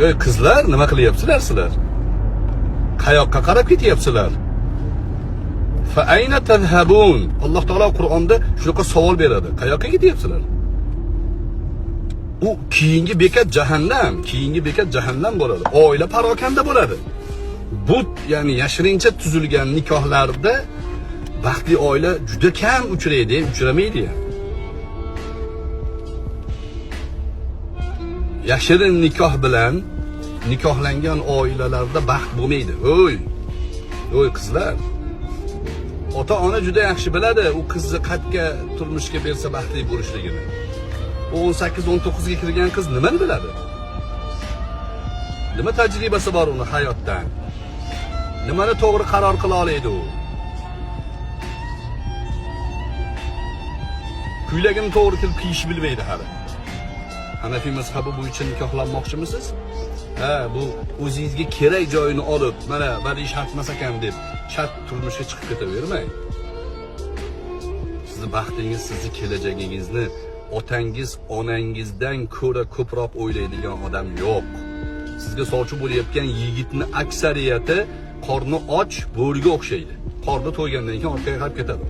Ey qizlar, nima qilyapsizlar sizlar? Qayoqqa qarab ketyapsizlar? Fa ayna tadhhabun? Alloh taolo Qur'onda shunaqa savol beradi. Qayoqqa ketyapsizlar? U keyingi bekat jahannam, keyingi bekat jahannam bo'ladi. Oila parokanda bo'ladi. Bu, ya'ni yashirincha tuzilgan nikohlarda baxtli oila juda kam uchraydi, uchramaydi ham. Yashirin nikoh bilan nikohlangan oilalarda baxt bo'lmaydi. Oy! Oy qizlar. Ota-ona juda yaxshi biladi, u qizni qayerga turmushga bersa baxtli bo'lishligini. U 18-19 ga kirgan qiz nimani biladi? Nima tajribasi bor uni hayotdan? Nimani to'g'ri qaror qila oladi u? Kuylagini to'g'ri qilib kiyishni bilmaydi hali. Hanafiy mazhabi bo'yicha nikohlanmoqchimisiz? Ha, bu o'zingizga kerak joyini olib, mana vali shart emas ekan deb shart turmushga chiqib ketavermang. Sizni baxtingiz, sizni kelajagingizni otangiz, onangizdan ko'ra ko'proq o'ylaydigan odam yo'q. Sizga sovchi bo'layotgan yigitni aksariyati qorni och bo'riga o'xshaydi. Qorni to'ygandan keyin orqaga qarab ketadi.